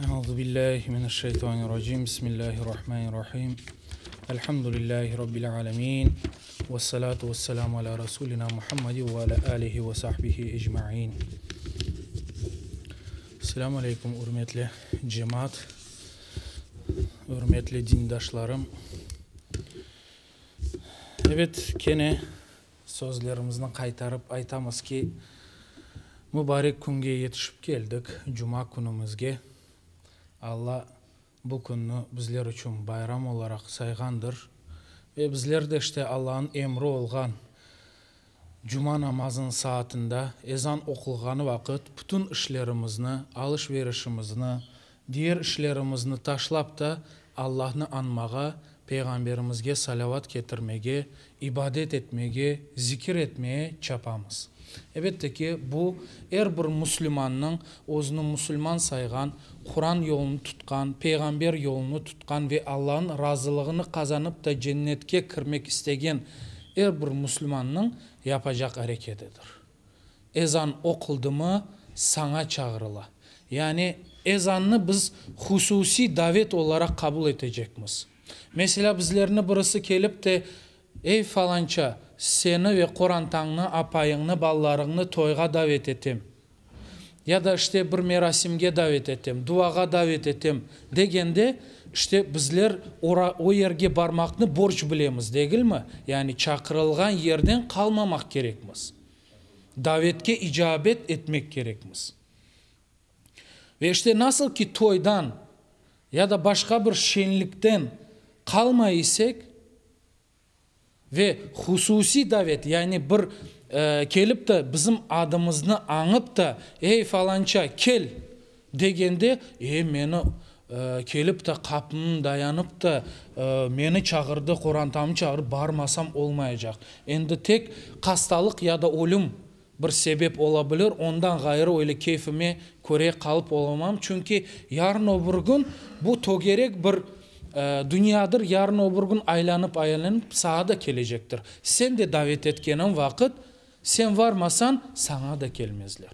Euzu billahi mineşşeytanirracim. Bismillahirrahmanirrahim. Elhamdülillahi rabbil alamin. Vessalatu vesselamu ala rasulina Muhammedin ve ala alihi ve sahbihi ecmain. Selamu aleykum, ürmetli cemaat, ürmetli dindaşlarım. Evet, kene Sözlerimizni qaytarıp aytamız ki, mubarek künge yetişip keldik, cuma künümizge. Alla bu künni bizler içün bayram olaraq sayğandır. Ve bizler de işte Allanıñ emri olğan cuma namazınıñ saatında ezan oqulğanı vaqıt bütün işlerimizni, alış-verişimizni, Diğer işlerimizni taşlap da, Allahnı añmağa, Peyğamberimizge salâvat ketirmege, ibadet etmege, zikir etmeye çapamız. Elbette ki, bu, er bir müslümannıñ, özüni müslüman sayğan, Quran yolunı tutqan, Peyğamber yolunı tutqan ve Allahnıñ razılığını qazanıp da cennetke kirmek istegen er bir müslümannıñ yapacaq areketidir. Ezan oquldımı, saña çağırıla. Yani ezannı biz hususiy davet olaraq qabul etecekmiz. Meselâ, bizlerni birisi kelip de, Ey, falança, seni ve qorantañnı, apayıñnı, balalarıñnı toyğa davet etem, ya da işte bir merasimge davet etem, duağa davet etem, degende, işte bizler o yerge barmaqnı borc bilemiz, degilmi? Yani çaqırılğan yerden qalmamaq kerekmiz. Davetke icabet etmek kerekmiz. Ve işte nasıl ki toydan ya da başqa bir şenlikten qalmay isek ve hususiy davet, yani bir kelip de bizim adımıznı añıp da, Ey, falança, kel! Degende, e, meni kelip de, qapımnı dayanıp da, meni çağırdı, qorantamnı çağırdı, barmasam olmaycaq. Endi tek hastalıq ya da ölüm bir sebep ola bilir, ondan ğayrı öyle keyfime köre qalıp olamam, çünki yarın o bir kün bu tögerek bir dünyadır, yarın o bir kün aylanıp-aylanıp saña da kelecektir. Sen de davet etkeniñ vaqıt, sen varmasañ, saña da kelmezler.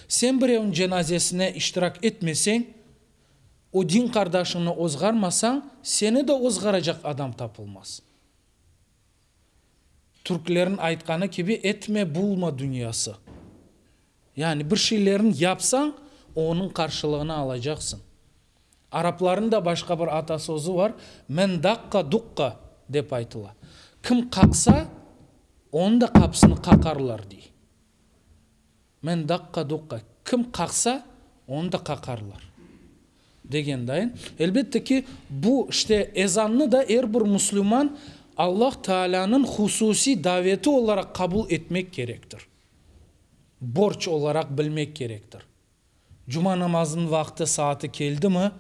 Sen birevniñ cenazesine iştirak etmeseñ, o din qardaşıñnı ozğarmasañ, seni de ozğaracaq adam tapılmaz. Türklerniñ aytqanı kibi, etme bulma dünyası. Yani bir şeylerni yapsañ, onıñ qarşılığını alacaqsıñ. Araplarnıñ da başqa bir atasözü var, Men daqqa duqqa, dep aytıla. Kim qaqsa, onıñ da qapısını qaqarlar, dey. Men daqqa-duqqa, kim qaqsa, onı da qaqarlar, degen dayın. Elbette ki, bu, işte, ezannı da er bir müslüman Allah Taalânıñ hususiy daveti olaraq qabul etmek kerektir. Borc olaraq bilmek kerektir. Cuma namazınıñ vaqtı, saatı keldimi,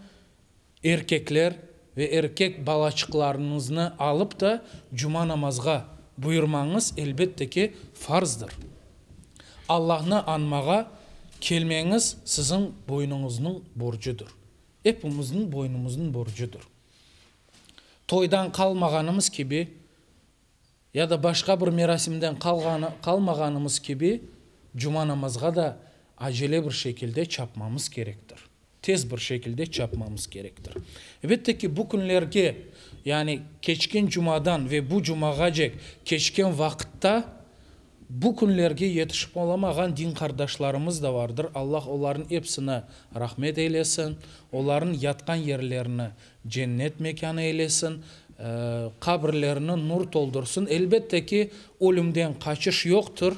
erkekler ve erkek balaçıqlarıñıznı alıp da cuma namazğa buyurmañız, elbette ki, farzdır. Allahnı añmağa kelmeñiz siziñ boynuñıznıñ borcudır. Epimizniñ boynumıznıñ borcudır. Toydan qalmağanımız kibi, Ya da başqa bir merasimden qalmağanımız kibi, cuma namazğa da acele bir şekilde çapmamız kerektir. Tez bir şekilde çapmamız kerektir. Elbette ki, bu künlerge, yani keçken cumadan ve bu cumağacek keçken vaqıtta bu künlerge yetişip olamağan din qardaşlarımız da vardır. Allah olarnıñ epsini rahmet eylesin, olarnıñ yatqan yerlerini Cennet mekânı eylesin, qabirlerini nur toldursın. Elbette ki, ölümden qaçış yoqtır.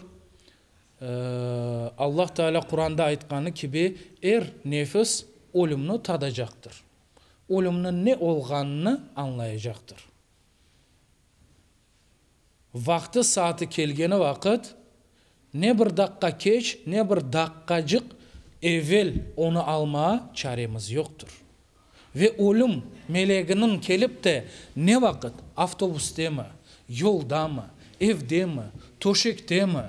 Allah Teala Quranda aytqanı kibi, er nefis ölümni tadacaqtır. Ölümniñ ne olğanını añlayacaqtır. Vaqtı-saatı kelgeni vaqıt, ne bir daqqa keç, ne bir daqqacıq evel onı almağa çaremiz yoqtır. Ve ölüm meleginiñ kelip de ne vaqıt, avtobustemi, yoldamı, evdemi, töşektemi,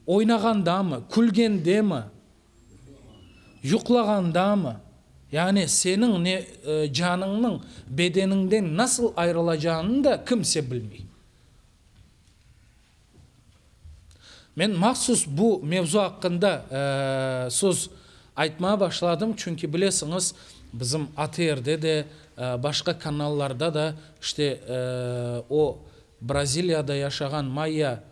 oynağandamı, külgendemi, Yuqlağandamı? Yani seniñ ne canıñnıñ bedeniñden nasıl ayrılacağını da kimse bilmey. Men mahsus bu mevzu aqqında söz aytmağa başladım, çünki bilesiñiz, Bizim ATRde de, başqa kanallarda da işte o Braziliyada yaşağan mayya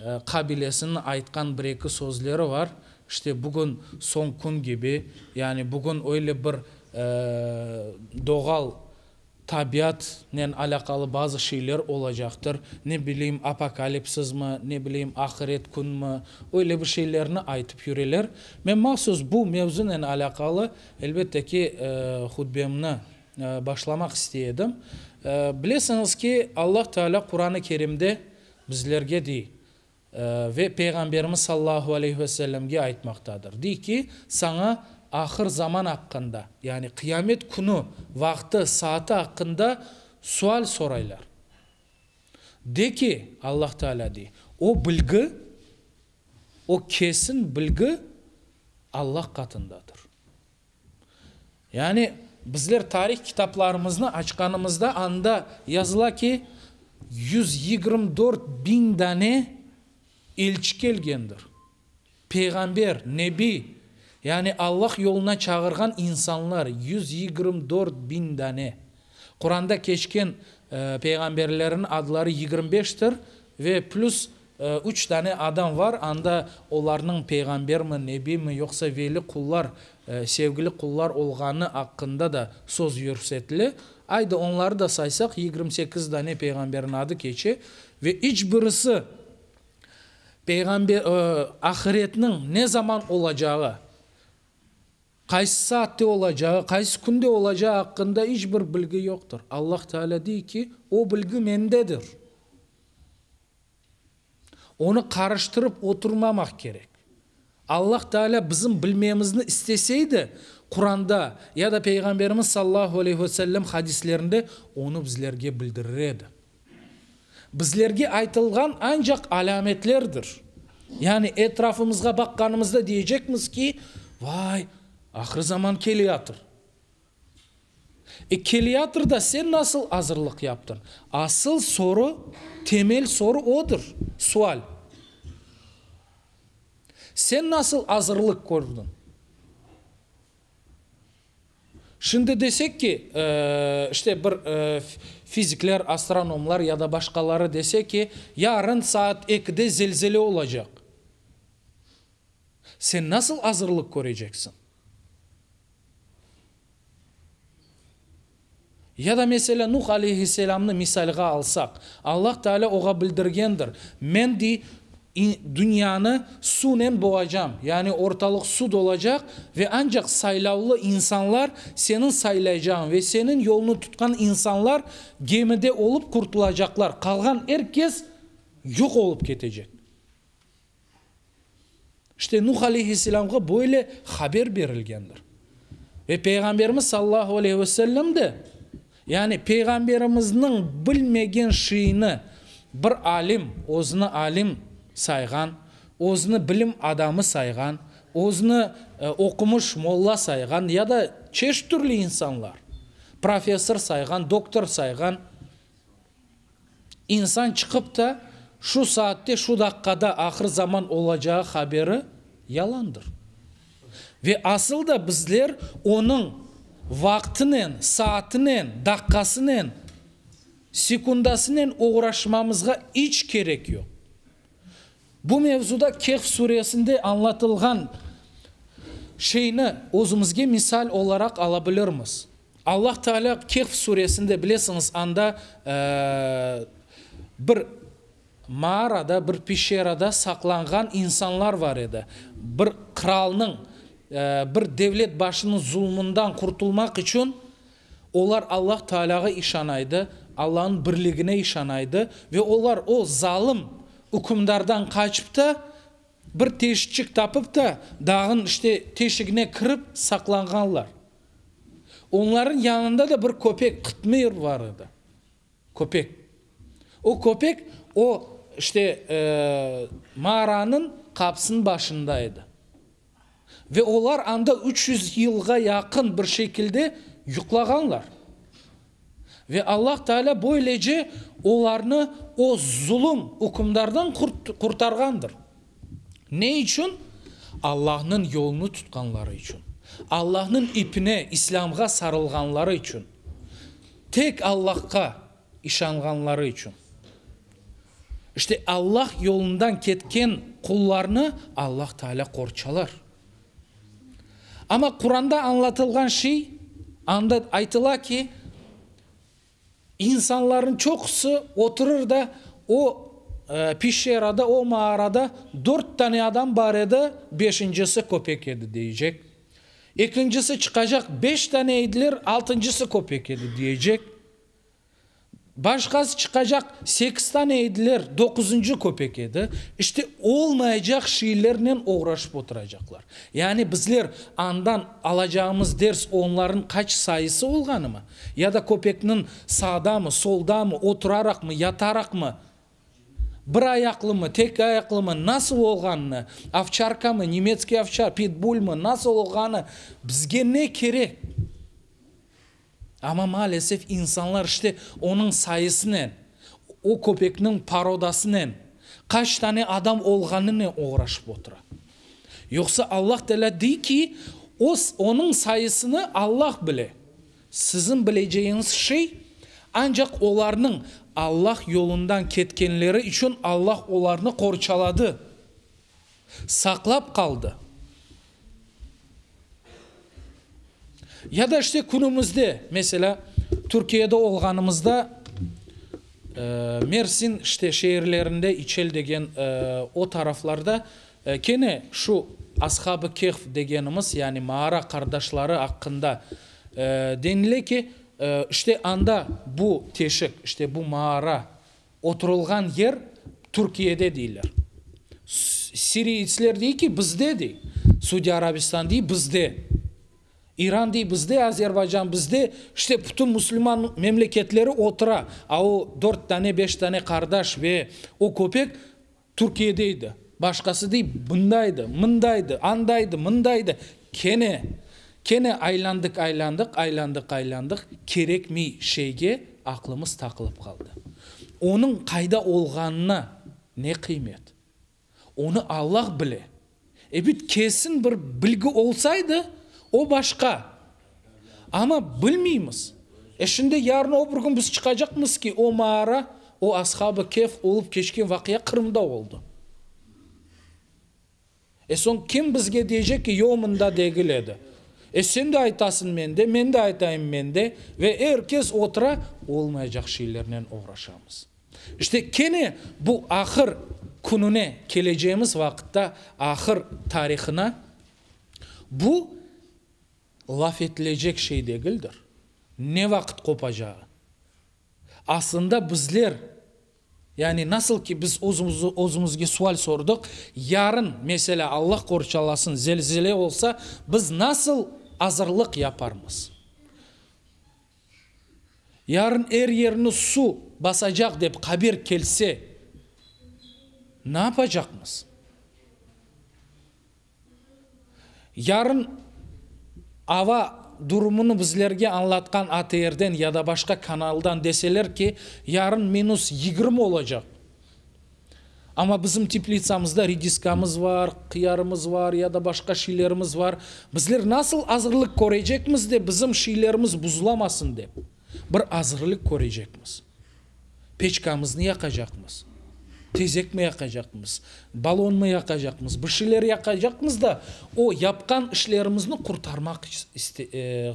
qabilesiniñ aytqan bir-eki sözleri var, işte bugün soñ kün kibi, yani bugün öyle bir doğal tabiatnen alâqalı bazı şeyler olacaqtır, ne bileyim apokalipsizmi, ne bileyim ahiret künmi, öyle bir şeylerni aytıp yüreler. Men mahsus bu mevzunen alâqalı, elbette ki, hutbemni başlamaq istey edim. Bilesiñiz ki, Allah Teala Quran-ı Kerimde bizlerge dey ve Peyğamberimiz sallahu aleyhi ve sellemge aytmaqtadır, dey ki, saña ahır zaman aqqında, yani qıyamet künü vaqtı, saatı aqqında sual soraylar. De ki, Allah Teala dey, o bilgi, o kesin bilgi Allah qatındadır. Yani, bizler tarih kitaplarımıznı açqanımızda, anda yazıla ki, 124 biñ dane elçi kelgendir. Peyğamber, nebi, yani Allah yoluna çağırğan insanlar 124 biñ dane. Quranda keçken peyğamberlerniñ adları 25-tir ve plüs Üç dane adam var, anda olarnıñ peyğambermi, nebiymi, yoqsa veli qullar, sevgili qullar olğanı aqqında da söz yürsetile. Aydı, onları da saysaq, 28 dane peyğamberniñ adı keçe ve iç birisi peyğamber, ahiretniñ ne zaman olacağı, Qaysı saatte olacağı, qaysı künde olacağı aqqında iç bir bilgi yoqtır. Allah Teala dey ki, o bilgi mendedir. Onı qarıştırıp oturmamaq kerek. Allah Teala bizim bilmemizni isteseydi, Quranda ya da Peyğamberimiz sallahu aleyhi ve sellem hadislerinde onı bizlerge bildirir edi. Bizlerge aytılğan ancaq alâmetlerdir. Yani etrafımızğa baqqanımızda diyecekmiz ki, vay, ahır zaman keleyatır. E, keleyatır da sen nasıl azırlıq yaptıñ? Asıl soru, temel soru odır, sual. Sen nasıl azırlıq kördiñ? Şimdi desek ki, işte bir fizikler, astronomlar ya da başqaları dese ki, yarın saat ekide zelzele olacaq. Sen nasıl azırlıq köreceksiñ? Ya da meselâ Nuh aleyhisselâmnı misalğa alsaq, Allah Teala oğa bildirgendir, Men, dey, dünyanı suvnen boğacam, yani ortalıq suv dolacaq ve ancaq saylavlı insanlar, seniñ saylaycağıñ ve seniñ yolunı tutqan insanlar gemide olıp qurtulacaqlar, qalğan er kes yoq olıp ketecek. İşte Nuh aleyhisselâmğa böyle haber berilgendir. Ve Peyğamberimiz sallallahu aleyhi ve sellem de, yani Peyğamberimizniñ bilmegen şeyini bir alim, özüni alim sayğan, özüni bilim adamı sayğan, özüni oqumış molla sayğan ya da çeşit türlü insanlar, professor sayğan, doktor sayğan, İnsan çıqıp da, şu saatte, şu daqqada ahır zaman olacağı haberi yalandır. Ve asıl da bizler onıñ vaqtınen, saatınen, daqqasınen, sekundasınen oğraşmamızğa iç kerek yoq. Bu mevzuda Kehf suresinde añlatılğan şeyni özümizge misal olaraq ala bilirmiz. Allah Teala Kehf suresinde, bilesiñiz, anda bir mağarada, bir peşerada saqlanğan insanlar var edi. Bir qıralnıñ, bir devlet başınıñ zulmundan qurtulmaq içün Olar Allah Taalâğa işanaydı, Allanıñ birligine işanaydı ve olar o zalım ükümdardan qaçıp da, bir teşikçik tapıp da, dağın, işte, teşigine kirip saqlanğanlar. Onlarıñ yanında da bir köpek, Qıtmir bar edi. Köpek. O köpek o, işte, mağaranıñ qapısınıñ başında edi. Ve olar anda 300 yılğa yaqın bir şekilde yuqlağanlar. Ve Allah Teala böylece olarnı o zulum ükümdardan qurtarğandır. Ne içün? Allahnıñ yolunı tutqanları içün. Allahnıñ ipine, İslâmğa sarılğanları içün, tek Allahqa işanğanları içün. İşte, Allah yolundan ketken qullarnı Allah Teala qorçalar. Amma Quranda añlatılğan şey, anda aytıla ki, İnsanlarnıñ çoqusı oturır da, o peşerada, o mağarada dört tane adam bar edi, beşincisi köpek edi, deycek. Ekincisi çıqacaq, beş tane ediler, altıncısı köpek edi, deycek. Başqası çıqacaq, sekiz tane ediler, doquzıncı köpek edi. İşte, olmaycaq şeylernen oğraşıp oturacaqlar. Yani bizler andan alacağımız ders onların qaç sayısı olğanımı? Ya da köpekniñ sağdamı, soldamı, oturaraqmı, yataraqmı, bir ayaqlımı, tek ayaqlımı, nasıl olğanını, ovçarkamı, nemetskiy ovçar, pitbulmı, nasıl olğanı bizge ne kerek? Amma maalesef insanlar işte onıñ sayısınen, o köpekniñ parodasınen, qaç tane adam olğanınen oğraşıp otura. Yoqsa Allah Teala dey ki, o, onıñ sayısını Allah bile. Siziñ bilecegiñiz şey, ancaq olarnıñ Allah yolundan ketkenleri içün Allah olarnı qorçaladı, saqlap qaldı. Ya da işte künümizde, meselâ, Türkiyede olğanımızda, Mersin işte şeerlerinde, İçel degen o taraflarda kene şu Ashab-ı Kehf degenimiz, yani mağara qardaşları aqqında denile ki, işte anda bu teşik, işte bu mağara oturılğan yer Türkiyede deyler. Siriyitsler dey ki, bizde dey. Suudi Arabistan dey, bizde. İran dey, bizde, Azerbaycan bizde, işte bütün musulman memleketleri otura, a o dört tane, beş tane qardaş ve o köpek Türkiyede edi. Başqası dey, bundaydı, mındaydı, andaydı, mındaydı. Kene, kene aylandıq, aylandıq, aylandıq, aylandıq, kerekmey şeyge aqlımız taqılıp qaldı. Onıñ qayda olğanına ne qıymet? Onı Allah bile. Ebet, kesin bir bilgi olsaydı, o başqa. Amma bilmeymiz. E şimdi yarın o bir kün biz çıqacaqmız ki, o mağara, o Ashab-ı Kehf olıp keçken vaqia Qırımda oldı. E soñ kim bizge deycek ki, yoq, mında degil edi. E sen de aytasıñ mende, men de aytayım mende ve er kes otura, olmaycaq şeylernen oğraşamız. İşte kene bu ahır kününe keleceğimiz vaqıtta, ahır tarihına bu laf etilecek şey degildir. Ne vaqıt qopacağı. Aslında bizler, yani nasıl ki biz özümizge sual sordıq, yarın, meselâ, Allah qorçalasın, zelzele olsa, biz nasıl azırlıq yaparmız? Yarın er yerni suv basacaq dep haber kelse, ne yapacaqmız? Yarın ava durumını bizlerge añlatqan ATRden ya da başqa kanaldan deseler ki, yarın minus 20 olacaq. Amma bizim teplitsamızda rediskamız var, qıyarımız var ya da başqa şeylerimiz var. Bizler nasıl azırlıq körecekmiz de bizim şeylerimiz buzulamasın dep bir azırlıq körecekmiz. Peçkamıznı yaqacaqmız, tezekmi yaqacaqmız, balonmı yaqacaqmız, bir şeyler yaqacaqmız da o yapqan işlerimizni qurtarmaq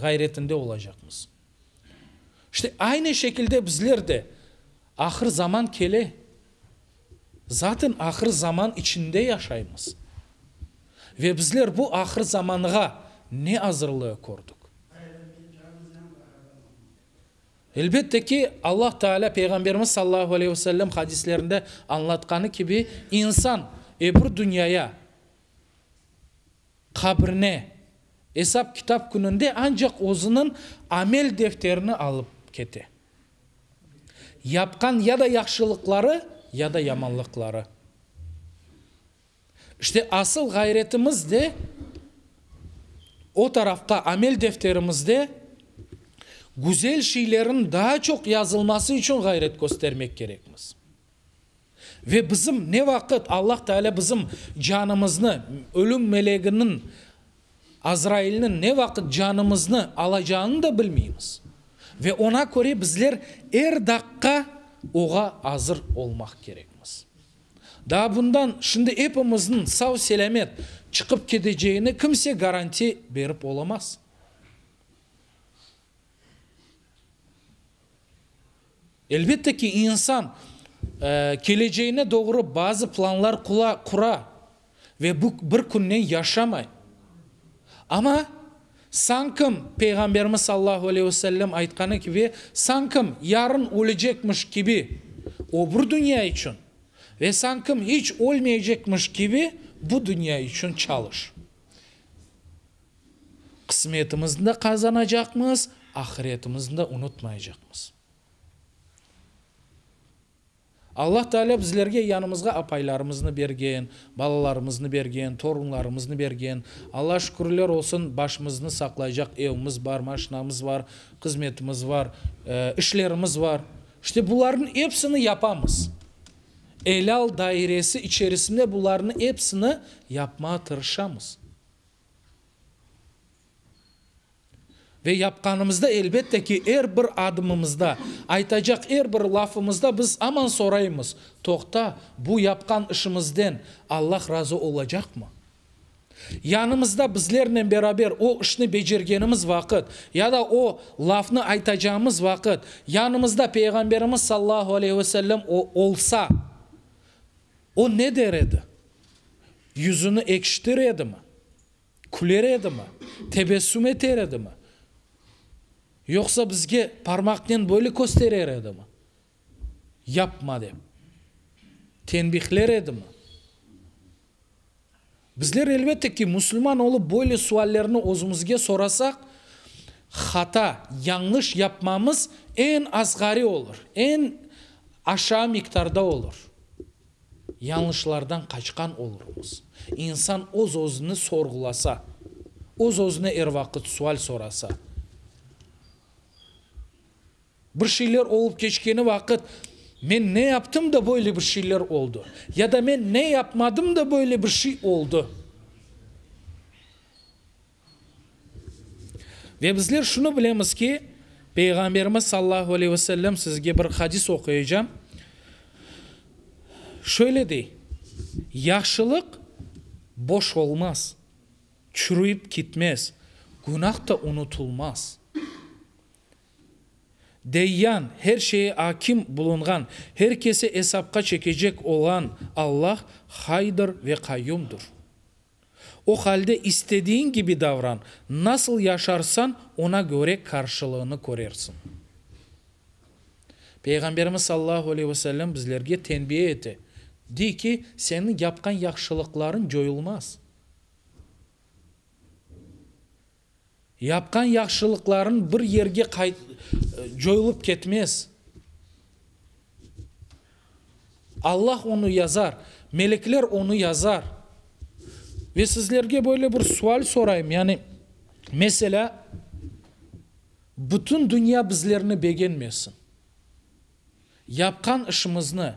ğayretinde olacaqmız. İşte, aynı şekilde bizler de ahır zaman kele, zaten ahır zaman içinde yaşaymız. Ve bizler bu ahır zamanğa ne azırlığı kördik? Elbette ki, Allah Teala Peyğamberimiz sallallahu aleyhi ve sellem hadislerinde añlatqanı kibi, insan ebir dünyaya, qabrine, esap-kitap kününde ancaq özüniñ amel defterini alıp kete. Yapqan ya da yahşılıqları, ya da yamanlıqları. İşte asıl ğayretimiz de o tarafqa, amel defterimizde güzel şeylerniñ daa çoq yazılması içün ğayret köstermek kerekmiz. Ve bizim ne vaqıt Allah Teala bizim canımıznı ölüm meleginiñ. Azrailniñ ne vaqıt canımıznı alacağını da bilmeymiz. Ve oña köre bizler er daqqa oğa azır olmaq kerekmiz. Daa bundan şimdi epimizniñ sav-selâmet çıqıp keteceğine kimse garanti berip olamaz. Elbette ki, insan keleceğine doğru bazı planlar qura ve bu bir künnen yaşamay. Amma sankim Peyğamberimiz sallallahu aleyhi ve sellem aytqanı kibi, sankim yarın ölecekmiş kibi o bir dünya içün ve sankim hiç ölmeycekmiş kibi bu dünya içün çalış. Qısmetimizni de qazanacaqmız, ahiretimizni de unutmaycaqmız. Allah Teala bizlerge yanımızğa apaylarımıznı bergen, balalarımıznı bergen, torunlarımıznı bergen. Alla şükürler olsun, başımıznı saqlaycaq evimiz bar, maşinamız bar, hızmetimiz bar, işlerimiz bar. İşte bularnıñ epsini yapamız. Elâl dairesi içerisinde bularnıñ epsini yapmağa tırışamız. Ve yapqanımızda, elbette ki, er bir adımımızda, aytacaq er bir lafımızda biz aman soraymız, Toqta, bu yapqan işimizden Allah razı olacaqmı? Yanımızda bizlernen beraber o işni becergenimiz vaqıt ya da o lafnı aytacağımız vaqıt yanımızda Peyğamberimiz sallahu aleyhi ve sellem olsa, o ne der edi? Yüzüni ekşitir edimi? Küler edimi? Tebessüm eter edimi? Yoqsa bizge parmaqnen böyle kösterer edimi? Yapma dep. Tenbihler edimi? Bizler, elbette ki, musulman olıp böyle suallerni özümizge sorasaq, hata, yañlış yapmamız eñ asğariy olur, eñ aşağı miqdarda olur. Yañlışlardan qaçqan olurmız. İnsan öz-özüni sorğulasa, öz-özüne er vaqıt sual sorasa, bir şeyler olıp keçkeni vaqıt, men ne yaptım da böyle bir şeyler oldı? Ya da men ne yapmadım da böyle bir şey oldı? Ve bizler şunı bilemiz ki, Peyğamberimiz sallahu aleyhi ve sellem, sizge bir hadis oquyacam, şöyle dey, Yahşılıq boş olmaz, çürüyip kitmez, günah da unutılmaz. Deyyan, her şeye akim bulunğan, her kesi esapqa çekecek olğan Allah Haydır ve Qayyumdır. O halde istediğin kibi davran, nasıl yaşarsan, ona köre qarşılığını körersiñ. Peyğamberimiz sallallahu aleyhi ve sellem bizlerge tenbiye ete, dey ki, seniñ yapqan yahşılıqlarıñ coyulmaz. Yapqan yahşılıqlarıñ bir yerge coyulıp ketmez. Allah onı yazar, melekler onı yazar. Ve sizlerge böyle bir sual sorayım, yani, meselâ, bütün dünya bizlerni begenmesin. Yapqan işimizni,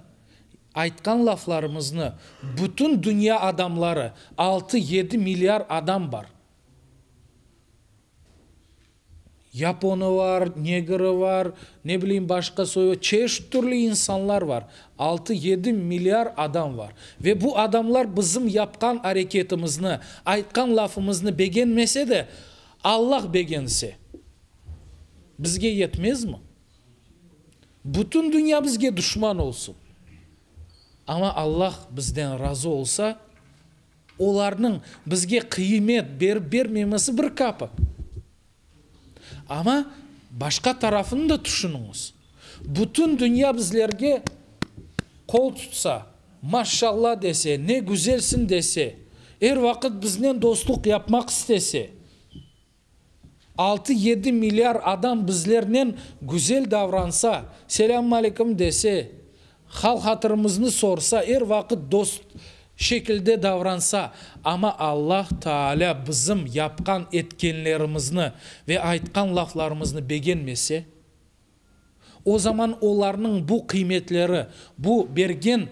aytqan laflarımıznı bütün dünya adamları, altı-yedi milliar adam bar, Yaponı var, negri var, ne bileyim başqa soyu, çeşit türlü insanlar var. Altı-yedi milliar adam var. Ve bu adamlar bizim yapqan areketimizni, aytqan lafımıznı begenmese de, Allah begense, bizge yetmezmi? Bütün dünya bizge duşman olsun, amma Allah bizden razı olsa, Olarnıñ bizge qıymet berip bermemesi bir kapik. Amma başqa tarafını da tüşüniñiz. Bütün dünya bizlerge qol tutsa, maşşalla dese, ne güzelsiñ dese, er vaqıt biznen dostluq yapmaq istese, Altı-yedi milyar adam bizlernen güzel davransa, selâmün aleyküm dese, hal-hatırımıznı sorsa, er vaqıt dost şekilde davransa, amma Allah Taalâ bizim yapqan etkenlerimizni ve aytqan laflarımıznı begenmese, o zaman olarnıñ bu qıymetleri, bu bergen,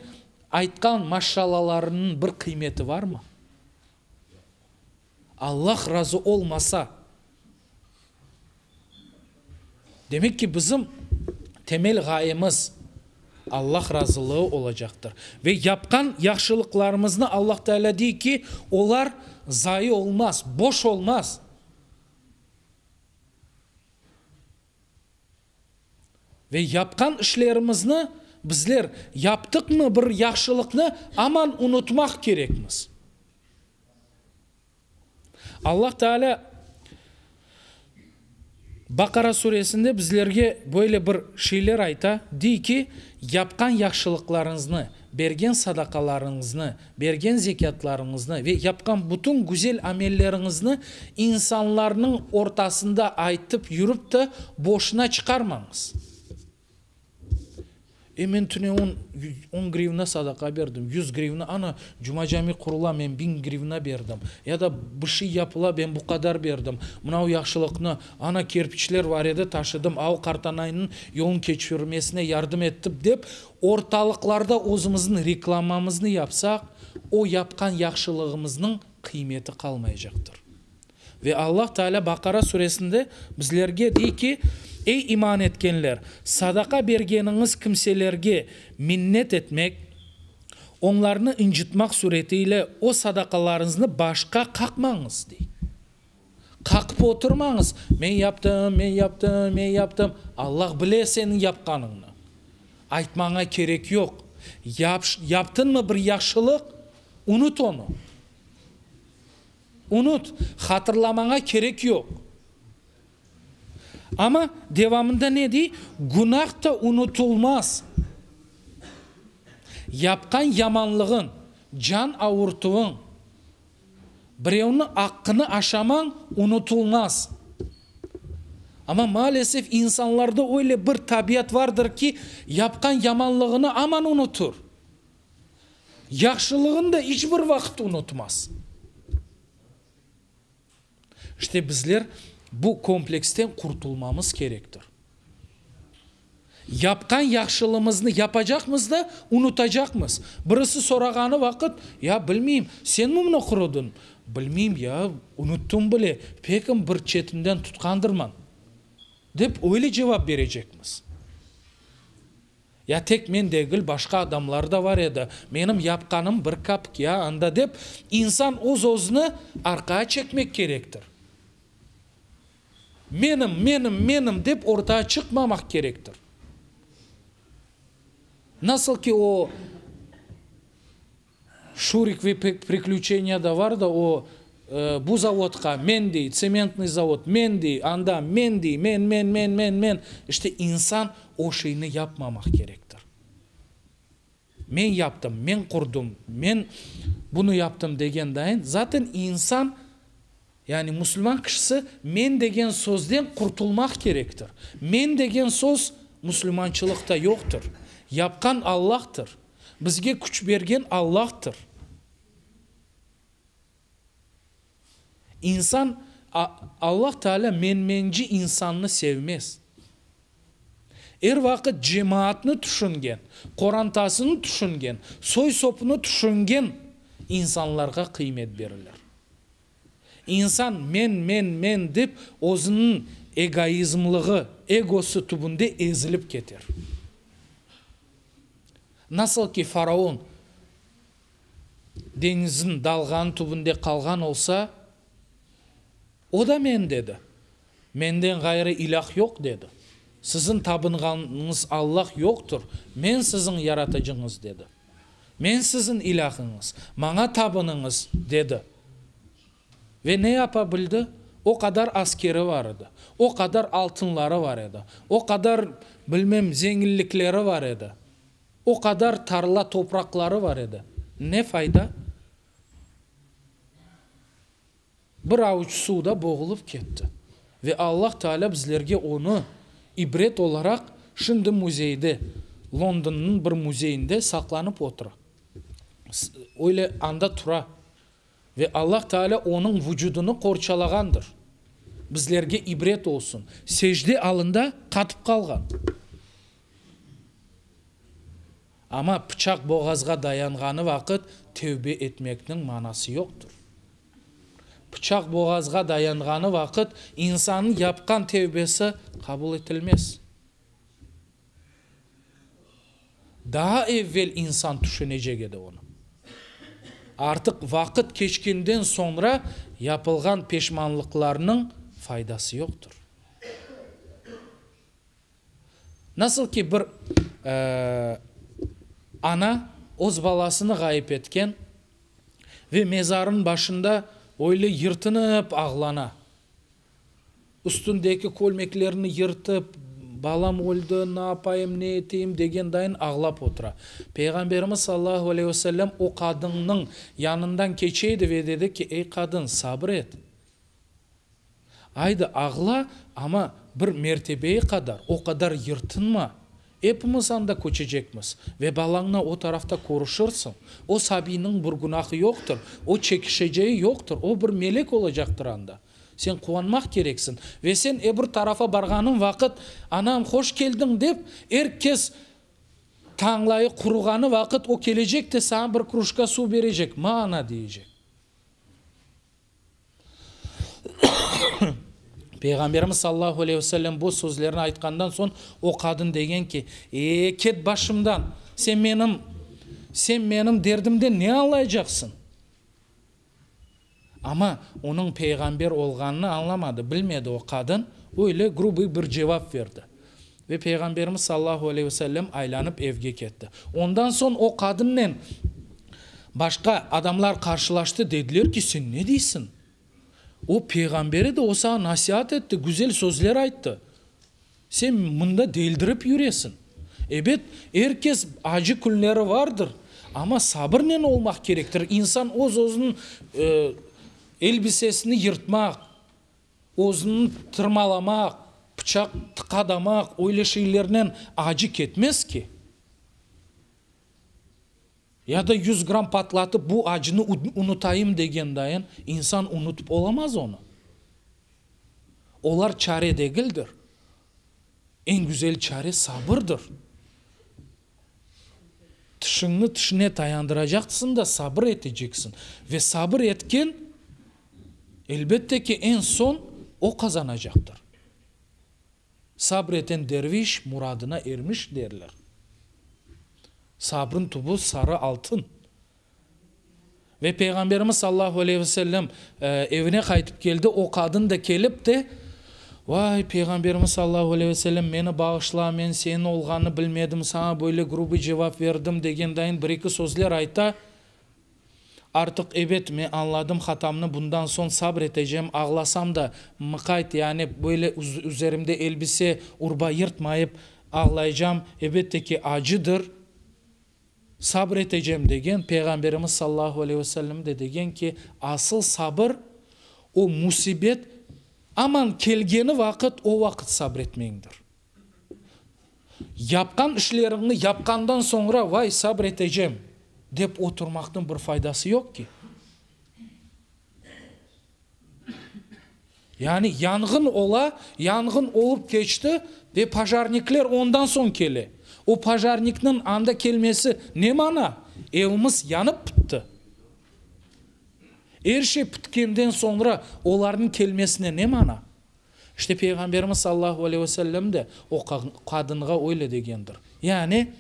aytqan maşşallalarınıñ bir qıymeti varmı? Allah razı olmasa, demek ki, bizim temel ğayemiz Allah razılığı olacaqtır. Ve yapqan yahşılıqlarımıznı Allah Teala dey ki, olar zayi olmaz, boş olmaz. Ve yapqan işlerimizni bizler yaptıqmı bir yahşılıqnı aman unutmaq kerekmiz. Allah Teala Baqara suresinde bizlerge böyle bir şeyler ayta, dey ki, yapqan yahşılıqlarıñıznı, bergen sadaqalarıñıznı, bergen zekâtlarıñıznı ve yapqan bütün güzel amelleriñizni insanlarnıñ ortasında aytıp yürip de boşuna çıqarmañız. E, men tünevin on grivna sadaqa berdim, yuz grivna, ana, Cuma cami qurula, men biñ grivna berdim, ya da bir şey yapıla, ben bu qadar berdim, mınav yahşılıqnı, ana, kerpiçler bar edi, taşıdım, av qartanaynıñ yolun keçirmesine yardım ettim, dep, ortalıqlarda özümizniñ reklamamıznı yapsaq, o yapqan yahşılığımıznıñ qıymeti qalmaycaqtır. Ve Allah Teala Baqara suresinde bizlerge dey ki, Ey iman etkenler, sadaqa bergeniñiz kimselerge minnet etmek, onlarnı ıncıtmaq suretiyle o sadaqalarıñıznı başqa qaqmañız, dey. Qaqıp oturmañız, men yaptım, men yaptım, men yaptım. Allah bile seniñ yapqanıñnı. Aytmaña kerek yoq. Yaptıñmı bir yahşılıq, unut onı. Unut, hatırlamaña kerek yoq. Amma devamında ne dey? Günah da unutılmaz. Yapqan yamanlığıñ, can avurtuvıñ, birevniñ aqqını aşamañ unutılmaz. Amma maalesef insanlarda öyle bir tabiat vardır ki, yapqan yamanlığını aman unutur. Yahşılığını da iç bir vaqıt unutmaz. İşte bizler bu kompleksten qurtulmamız kerektir. Yapqan yahşılığımıznı yapacaqmız da, unutacaqmız. Birisi sorağanı vaqıt, ya bilmeyim, senmi mını qurudıñ? Bilmeyim, ya, unuttım bile, pekim bir çetinden tutqandırman, dep öyle cevap berecekmiz. Ya tek men degil, başqa adamlar da var edi. Menim yapqanım bir kapik ya anda dep, insan öz-özüni arqağa çekmek kerektir. Menim, menim, menim dep ortağa çıqmamaq kerektir. Nasıl ki o Şurik ve priklüçeniyada var da o, bu zavodqa men dey, tsementnıy zavod men dey, anda men dey, men, men, men, men, men. İşte insan o şeyni yapmamaq kerektir. Men yaptım, men qurdım, men bunı yaptım degen dayın, zaten insan, yani musulman kişisi men degen sözden qurtulmaq kerektir. Men degen söz musulmançılıqta yoqtır. Yapqan Allahtır. Bizge küç bergen Allahtır. İnsan, Allah Teala menmenci insannı sevmez. Er vaqıt cemaatnı tüşüngen, qorantasını tüşüngen, soy-sopunı tüşüngen insanlarğa qıymet berilir. İnsan men, men, men dep özüniñ egoizmlığı, egosı tübünde ezilip keter. Nasıl ki faraon deñizniñ dalğanı tübünde qalğan olsa, o da men dedi, menden ğayrı ilâh yoq dedi, siziñ tabınğanıñız Allah yoqtır, men siziñ yaratıcıñız dedi, men siziñ ilâhıñız, maña tabınıñız dedi. Ve ne yapa bildi? O qadar askeri var edi, o qadar altınları var edi, o qadar, bilmem, zenginlikleri var edi, o qadar tarla, topraqları var edi. Ne fayda? Bir avuç suvda boğulıp ketti. Ve Allah Teala bizlerge onı ibret olaraq şimdi müzeyde, Londonnıñ bir müzeyinde saqlanıp otura. Öyle anda tura. Ve Allah Teala onıñ vucudını qorçalağandır. Bizlerge ibret olsun. Secde alında qatıp qalğan. Amma pıçaq boğazğa dayanğanı vaqıt tevbe etmekniñ manası yoqtır. Pıçaq boğazğa dayanğanı vaqıt insannıñ yapqan tevbesi qabul etilmez. Daa evvel insan tüşünecek edi onı. Artıq vaqıt keçkenden soñra yapılğan peşmanlıqlarnıñ faydası yoqtır. Nasıl ki bir ana öz balasını ğayıp etken ve mezarınıñ başında öyle yırtınıp ağlana, üstündeki kölmeklerini yırtıp, balam öldi, ne yapayım, ne eteyim degen dayın ağlap otura. Peyğamberimiz sallallahu aleyhi ve sellem o qadınnıñ yanından keçe edi ve dedi ki, Ey qadın, sabır et. Aydı, ağla, amma bir mertebeye qadar, o qadar yırtınma. Epimiz anda köçecekmiz ve balañnı o tarafta körüşirsiñ. O sabiyniñ bir günahı yoqtır, o çekişeceği yoqtır, o bir melek olacaqtır anda. Sen quvanmaq kereksiñ. Ve sen ebir tarafa barğanıñ vaqıt, anam, hoş keldiñ dep, er kes tañlayı quruğanı vaqıt o kelecek de saña bir krujka suv berecek, ma, ana, deyecek. Peyğamberimiz sallallahu aleyhi ve sellem bu sözlerni aytqandan soñ, o qadın degen ki, E, ket başımdan, sen menim, sen menim derdimden ne añlaycaqsıñ? Amma onıñ peyğamber olğanını añlamadı, bilmedi o qadın, öyle grubıy bir cevap berdi. Ve Peyğamberimiz sallallahu aleyhi ve sellem aylanıp evge ketti. Ondan soñ o qadınnen başqa adamlar qarşılaştı, dediler ki, sen ne deysiñ? O peyğamber edi, o saña nasiat etti, güzel sözler ayttı. Sen mında deldirip yüresiñ. Ebet, er kes acı künleri vardır, amma sabırnen olmaq kerektir. İnsan öz-özüniñ elbisesini yırtmaq, Özüni tırmalamaq, pıçaq tıqadamaq, öyle şeylernen acı ketmez ki. Ya da yuz gramm patlatıp bu acını unutayım degen dayın, insan unutıp olamaz onı. Olar çare degildir. Eñ güzel çare sabırdır. Tişiñni tişine tayandıracaqsıñ da sabır eteceksiñ. Ve sabır etken, elbette ki, eñ soñ o qazanacaqtır. Sabr eten derviş muradına ermiş derler. Sabrın tübü sarı altın. Ve Peyğamberimiz sallahu aleyhi ve sellem evine qaytıp keldi, o qadın da kelip de, Vay, Peyğamberimiz sallahu aleyhi ve sellem, meni bağışla, men seniñ olğanını bilmedim, saña böyle grubıy cevap berdim, degen dayın bir-eki sözler ayta. Artıq, ebet, men añladım hatamnı, bundan soñ sabr etecem, ağlasam da, mıqayt, yani böyle üzerimde elbise, urba yırtmayıp ağlaycam, ebette ki, acıdır. Sabr etecem degen, Peyğamberimiz sallahu aleyhi ve sellem de degen ki, asıl sabır, o musibet aman kelgeni vaqıt, o vaqıt sabretmeñdir. Yapqan işleriñni yapqandan soñra, vay, sabr etecem, dep oturmaqnıñ bir faydası yoq ki. Yani yanğın ola, yanğın olıp keçti ve pojarnikler ondan soñ kele. O pojarnikniñ anda kelmesi ne mana? Evimiz yanıp bitti. Er şey bitkenden soñra olarnıñ kelmesine ne mana? İşte Peyğamberimiz sallallahu aleyhi ve sellem de o qadınğa öyle degendir. Yani.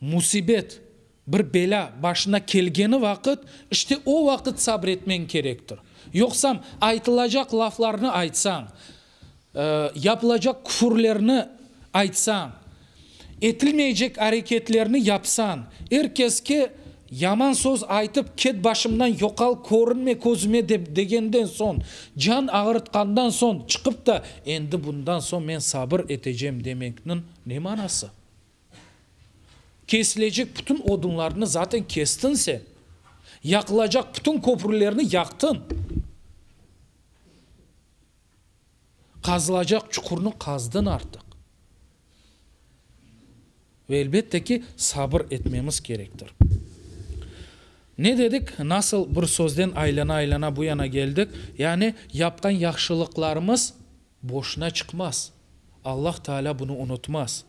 Musibet, bir belâ başına kelgeni vaqıt, işte o vaqıt sabretmeñ kerektir. Yoqsam, aytılacaq laflarnı aytsañ, yapılacaq küfürlerni aytsañ, etilmeycek areketlerni yapsañ, er keske yaman söz aytıp, ket başımdan, yoqal, körünme közüme dep degenden soñ, can ağırtqandan soñ çıqıp da, endi bundan soñ men sabır etecem demekniñ ne manası? Kesilecek bütün odunlarnı zaten kestiñ sen. Yaqılacaq bütün köprülerni yaqtıñ. Qazılacaq çuqurnı qazdıñ artıq. Ve elbette ki, sabır etmemiz kerektir. Ne dedik? Nasıl bir sözden aylana-aylana bu yana keldik? Yani yapqan yahşılıqlarımız boşuna çıqmaz. Allah Teala bunı unutmaz.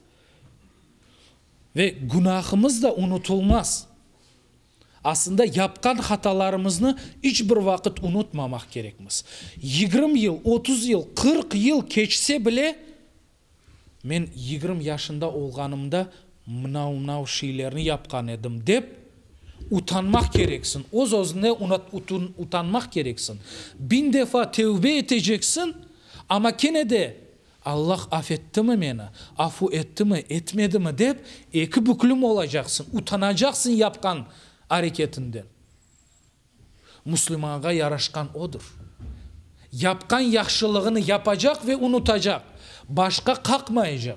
Ve günahımız da unutılmaz. Aslında yapqan hatalarımıznı iç bir vaqıt unutmamaq kerekmiz. 20 yıl, 30 yıl, 40 yıl keçse bile, men 20 yaşında olğanımda mınav-mınav şeylerni yapqan edim, dep utanmaq kereksiñ, öz-özüne utanmaq kereksiñ. Biñ defa tevbe eteceksiñ, amma kene de Allah afettimi meni, afu ettimi, etmedimi dep eki büklüm olacaqsıñ, utanacaqsıñ yapqan areketinden. Müslümanğa yaraşqan odır. Yapqan yahşılığını yapacaq ve unutacaq, başqa qaqmayacaq.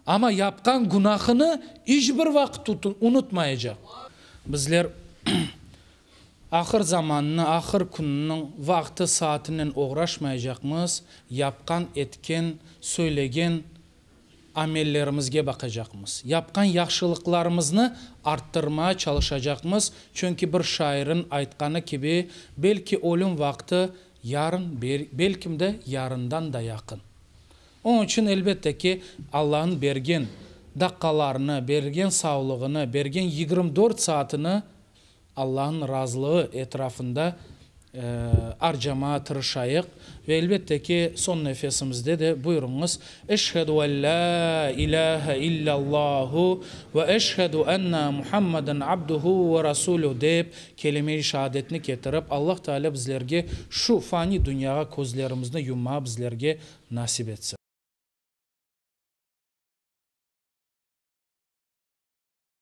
Amma yapqan günahını iç bir vaqıt unutmayacaq. Bizler ahır zamannı, ahır künniñ vaqtı, saatinen oğraşmayacaqmız, yapqan, etken, söylegen amellerimizge baqacaqmız. Yapqan yahşılıqlarımıznı arttırmağa çalışacaqmız, çünki bir şairin aytqanı kibi, belki ölüm vaqtı yarın, belkim de yarından da yaqın. Onıñ içün, elbette ki, Allahnıñ bergen daqqalarını, bergen sağlığını, bergen 24 saatini Allahnıñ razılığı etrafında arcamağa tırışayıq. Ve elbette ki, soñ nefesimizde de buyurıñız, Eşhedü en lâ ilâhe illallahu ve eşhedü enne Muhammeden abduhu ve rasuluh dep kelime-i şeadetni ketirip, Allah Teala bizlerge şu fani dünyağa közlerimizni yummağa bizlerge nasip etsin.